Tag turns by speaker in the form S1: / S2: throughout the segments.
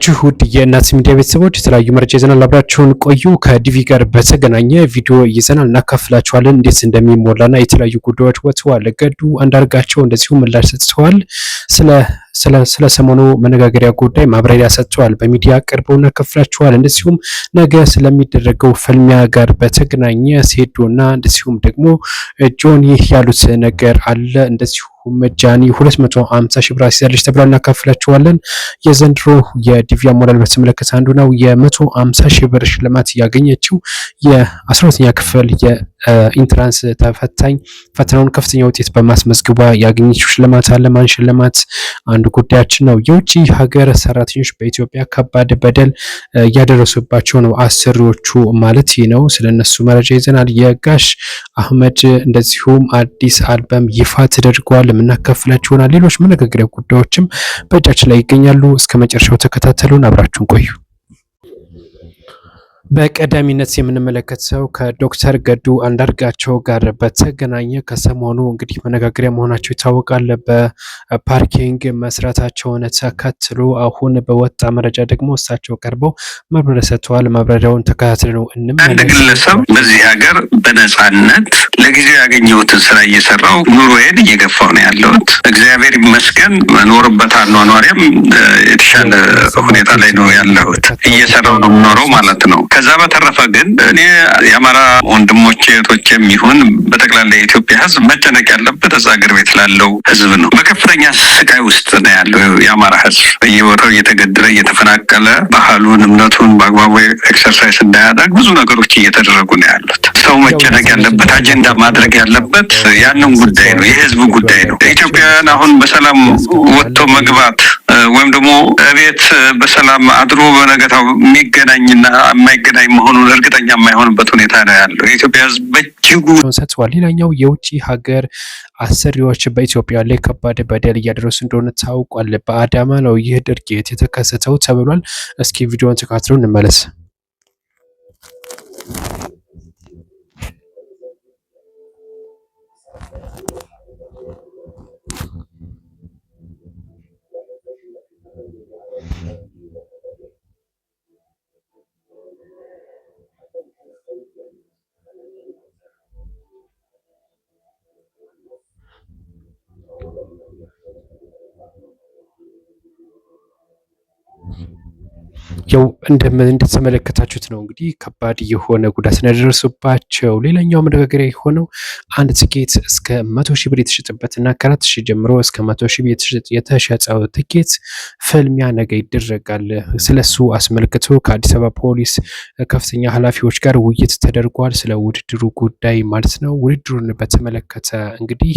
S1: ቆያችሁ ውድ የእናት ሚዲያ ቤተሰቦች፣ የተለያዩ መረጃ ይዘናል። አብራችሁን ቆዩ። ከዲቪ ጋር በተገናኘ ቪዲዮ ይዘናል፣ እናካፍላችኋለን። እንዴት እንደሚሞላና የተለያዩ ጉዳዮች ወጥተዋል። ገዱ አንዳርጋቸው እንደዚሁ ምላሽ ሰጥተዋል። ስለ ሰሞኑ መነጋገሪያ ጉዳይ ማብራሪያ ሰጥተዋል። በሚዲያ ቀርበው እናካፍላችኋል። እንደዚሁም ነገ ስለሚደረገው ፍልሚያ ጋር በተገናኘ ሴዶና እንደዚሁም ደግሞ ጆኒ ያሉት ነገር አለ። እንደዚሁ ጃኒ 250 ሺህ ብር አስይዛለች ተብላ እናካፍላችኋለን። የዘንድሮ የዲቪ አሞላል በተመለከተ አንዱ ነው። የ150 ሺህ ብር ሽልማት ያገኘችው የ12ኛ ክፍል የ entrance ተፈታኝ ፈተናውን ከፍተኛ ውጤት በማስመዝገቧ ያገኘችው ሽልማት አለ። ማን ሽልማት አንዱ ጉዳያችን ነው። የውጭ ሀገር ሰራተኞች በኢትዮጵያ ከባድ በደል እያደረሱባቸው ነው አሰሪዎቹ ማለት ነው። ስለነሱ መረጃ ይዘናል። የጋሽ አህመድ እንደዚሁም አዲስ አልበም ይፋ ተደርጓል። የምናካፍላችሁ ይሆናል። ሌሎች መነጋገሪያ ጉዳዮችም በእጃችን ላይ ይገኛሉ። እስከ መጨረሻው ተከታተሉን፣ አብራችሁን ቆዩ። በቀዳሚነት የምንመለከተው ከዶክተር ገዱ አንዳርጋቸው ጋር በተገናኘ ከሰሞኑ እንግዲህ መነጋገሪያ መሆናቸው ይታወቃል። በ parking መስራታቸውን ተከትሎ አሁን በወጣ መረጃ ደግሞ እሳቸው ቀርበው ማብራሪያ ሰጥተዋል። ማብራሪያውን ተከታትለው እንመለስ።
S2: አንድ ግለሰብ በዚህ ሀገር በነፃነት ለጊዜው ያገኘሁትን ስራ እየሰራው ኑሮዬን እየገፋው ነው ያለሁት። እግዚአብሔር ይመስገን መኖርበት አኗኗሪም የተሻለ ሁኔታ ላይ ነው ያለሁት። እየሰራው ነው የምኖረው ማለት ነው። ከዛ በተረፈ ግን እኔ የአማራ ወንድሞቼ እህቶቼም ይሁን በጠቅላላ የኢትዮጵያ ሕዝብ መጨነቅ ያለበት እዛ ሀገር ቤት ላለው ሕዝብ ነው። በከፍተኛ ስቃይ ውስጥ ነው ያለው የአማራ ሕዝብ፣ በየቦታው እየተገደለ፣ እየተፈናቀለ፣ ባህሉን እምነቱን በአግባቡ exercise እንዳያደርግ ብዙ ነገሮች እየተደረጉ ነው ያሉት። ሰው መጨነቅ ያለበት፣ አጀንዳ ማድረግ ያለበት ያንን ጉዳይ ነው፣ የህዝብ ጉዳይ ነው። ኢትዮጵያውያን አሁን በሰላም ወጥቶ መግባት ወይም ደግሞ እቤት በሰላም አድሮ በነገታው የሚገናኝና የማይገናኝ መሆኑን እርግጠኛ የማይሆንበት ሁኔታ ነው ያለው። የኢትዮጵያ ህዝብ በእጅጉ
S1: ሰጥተዋል። ሌላኛው የውጭ ሀገር አሰሪዎች በኢትዮጵያ ላይ ከባድ በደል እያደረሱ እንደሆነ ታውቋል። በአዳማ ነው ይህ ድርጊት የተከሰተው ተብሏል። እስኪ ቪዲዮን ተከታትለው እንመለስ። ያው እንደተመለከታችሁት ነው እንግዲህ ከባድ የሆነ ጉዳት ያደረሱባቸው። ሌላኛው መነጋገሪያ የሆነው አንድ ትኬት እስከ 100,000 ብር የተሸጠበት እና ከ4,000 ጀምሮ እስከ 100,000 ብር የተሸጠው ትኬት ፍልሚያ ነገ ይደረጋል። ስለሱ አስመልክቶ ከአዲስ አበባ ፖሊስ ከፍተኛ ኃላፊዎች ጋር ውይይት ተደርጓል። ስለ ውድድሩ ጉዳይ ማለት ነው። ውድድሩን በተመለከተ እንግዲህ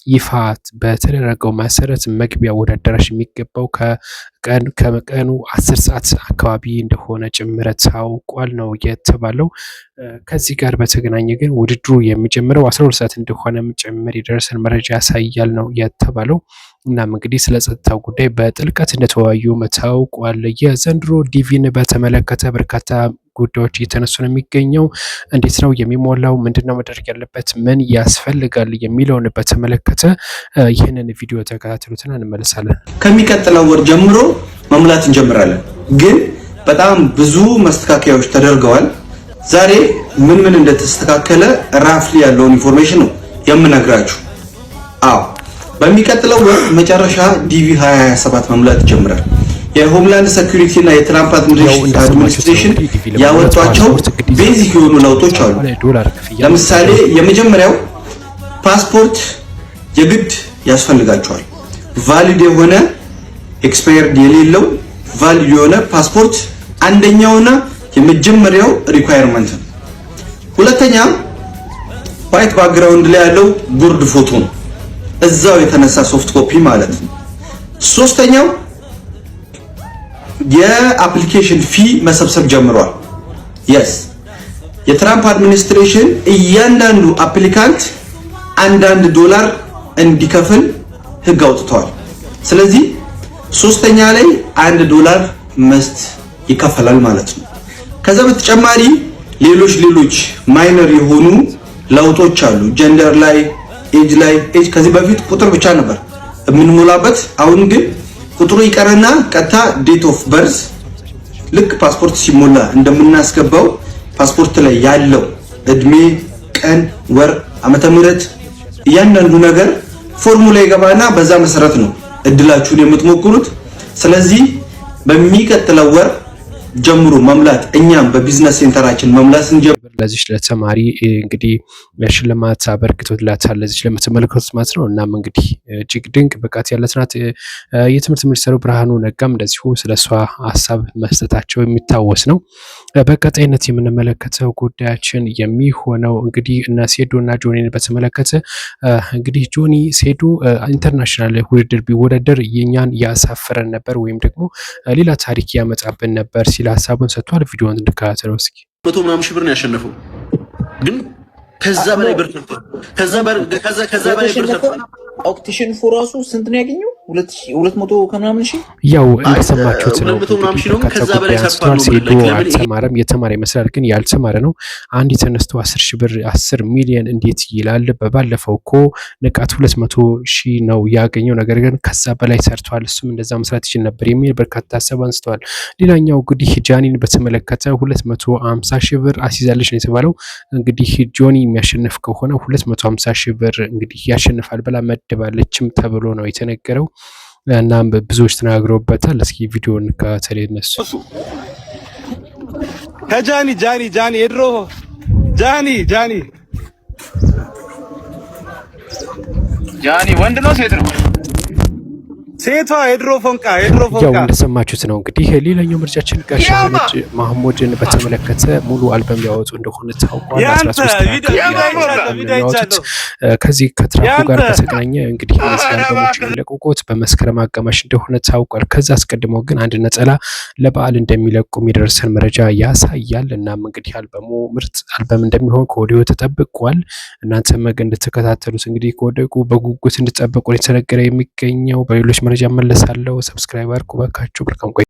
S1: ይፋ በተደረገው መሰረት መግቢያ ወደ አዳራሽ የሚገባው ከቀኑ 10 ሰዓት አካባቢ እንደሆነ ጭምር ታውቋል ነው የተባለው። ከዚህ ጋር በተገናኘ ግን ውድድሩ የሚጀምረው 12 ሰዓት እንደሆነም ጭምር የደረሰን መረጃ ያሳያል ነው የተባለው። እናም እንግዲህ ስለ ጸጥታው ጉዳይ በጥልቀት እንደተወያዩ ታውቋል። የዘንድሮ ዲቪን በተመለከተ በርካታ ጉዳዮች እየተነሱ ነው የሚገኘው። እንዴት ነው የሚሞላው? ምንድነው መደረግ ያለበት? ምን ያስፈልጋል? የሚለውን በተመለከተ ይህንን ቪዲዮ ተከታተሉትና እንመለሳለን።
S3: ከሚቀጥለው ወር ጀምሮ መሙላት እንጀምራለን። ግን በጣም ብዙ መስተካከያዎች ተደርገዋል። ዛሬ ምን ምን እንደተስተካከለ roughly ያለውን information ነው የምነግራችሁ። አዎ፣ በሚቀጥለው ወር መጨረሻ ዲቪ 2027 መሙላት ይጀምራል። የ Homeland Security እና የትራምፕ administration ያወጧቸው basic የሆኑ ለውጦች አሉ። ለምሳሌ የመጀመሪያው ፓስፖርት የግድ ያስፈልጋቸዋል። Valid የሆነ፣ expired የሌለው valid የሆነ ፓስፖርት አንደኛውና የመጀመሪያው requirement ነው። ሁለተኛ white background ላይ ያለው ጉርድ ፎቶ ነው፣ እዛው የተነሳ soft copy ማለት ነው። ሶስተኛው የ application fee መሰብሰብ ጀምሯል። Yes፣ የትራምፕ administration እያንዳንዱ applicant አንዳንድ ዶላር እንዲከፍል ህግ አውጥተዋል። ስለዚህ ሶስተኛ ላይ 1 ዶላር must ይከፈላል ማለት ነው። ከዛ በተጨማሪ ሌሎች ሌሎች minor የሆኑ ለውጦች አሉ። Gender ላይ፣ age ላይ። Age ከዚህ በፊት ቁጥር ብቻ ነበር የምንሞላበት። አሁን ግን ቁጥሩ ይቀርና ቀጥታ date of birth ልክ ፓስፖርት ሲሞላ እንደምናስገባው ፓስፖርት ላይ ያለው እድሜ፣ ቀን፣ ወር፣ ዓመተ ምህረት እያንዳንዱ ነገር ፎርሙ ላይ ይገባና በዛ መሰረት ነው እድላችሁን የምትሞክሩት። ስለዚህ በሚቀጥለው ወር ጀምሮ መሙላት፣ እኛም በ business center ኣችን መሙላት ስንጀምር
S1: ለዚች ለተማሪ እንግዲህ ሽልማት አበርክቶላታል። ለዚች ለምትመለከቱት ማለት ነው። እናም እንግዲህ እጅግ ድንቅ ብቃት ያላት ናት። የትምህርት ሚኒስትሩ ብርሃኑ ነጋም እንደዚሁ ስለሷ ሀሳብ መስጠታቸው የሚታወስ ነው። በቀጣይነት የምንመለከተው ጉዳያችን የሚሆነው እንግዲህ እነ ሴዶ እና ጆኒን በተመለከተ፣ እንግዲህ ጆኒ ሴዶ international ውድድር ቢወዳደር የኛን ያሳፍረን ነበር ወይም ደግሞ ሌላ ታሪክ ያመጣብን ነበር ሲል ሀሳቡን ሰጥቷል። ቪዲዮን እንድከታተለው እስኪ።
S4: መቶ ምናምን ሺህ ብር ነው ያሸነፈው፣ ግን ከዛ በላይ ብር ሰርቷል። ከዛ በላይ ብር ሰርቷል።
S5: Auction ራሱ ስንት ነው ያገኘው? 200 ከምናምን ሺህ።
S1: ያው እንደሰማችሁት ነው። በርካታ ጉዳይ አንስቷል። ሴዶ አልተማረም፣ የተማረ ይመስላል ግን ያልተማረ ነው። አንድ ተነስቶ 10,000 ብር 10 ሚሊዮን እንዴት ይላል? በባለፈው እኮ ንቃት 200,000 ነው ያገኘው፣ ነገር ግን ከዛ በላይ ሰርቷል። እሱም እንደዛ መስራት ይችል ነበር የሚል በርካታ ሀሳብ አንስተዋል። ሌላኛው እንግዲህ ጃኒን በተመለከተ 250,000 ብር አስይዛለች ነው የተባለው። እንግዲህ ጆኒ የሚያሸንፍ ከሆነ 250,000 ብር እንግዲህ ያሸንፋል ብላ መድባለችም ተብሎ ነው የተነገረው። እናም ብዙዎች ተናግረውበታል። እስኪ ቪዲዮ እንከታተል። የነሱ
S6: ከጃኒ ጃኒ ጃኒ የድሮ ጃኒ ጃኒ።
S7: ጃኒ ወንድ ነው ሴት ነው?
S6: ሴቷ የድሮ ፎንቃ የድሮ
S1: ያው
S6: ፎንቃ።
S1: እንደሰማችሁት ነው። እንግዲህ ሌላኛው ምርጫችን ጋሽ አህመድ ማህሙድን በተመለከተ ሙሉ አልበም ሊያወጡ እንደሆነ ታውቋል።
S6: ያንተ
S1: 13 track
S6: ቪዲዮ አይቻለሁ፣ ቪዲዮ
S1: የሚያወጡት
S6: አይቻለሁ።
S1: ከዚህ ከ track ኡ ጋር
S6: ያንተ
S1: በተገናኘ እንግዲህ እነዚህ አልበሞች የሚለቀቁት በመስከረም አጋማሽ እንደሆነ ታውቋል። ከዛ አስቀድመው ግን አንድ ነጠላ ለበዓል እንደሚለቁ የሚደርሰን መረጃ ያሳያል። እናም እንግዲህ አልበሙ ምርጥ አልበም እንደሚሆን ከወዲሁ ተጠብቋል። እናንተም እንድትከታተሉት እንግዲህ ከወዲሁ በጉጉት እንድጠብቁ የተነገረ የሚገኘው። በሌሎች መረጃ መለሳለሁ። Subscribe አድርጉ ባካችሁ። መልካም ቆይታ።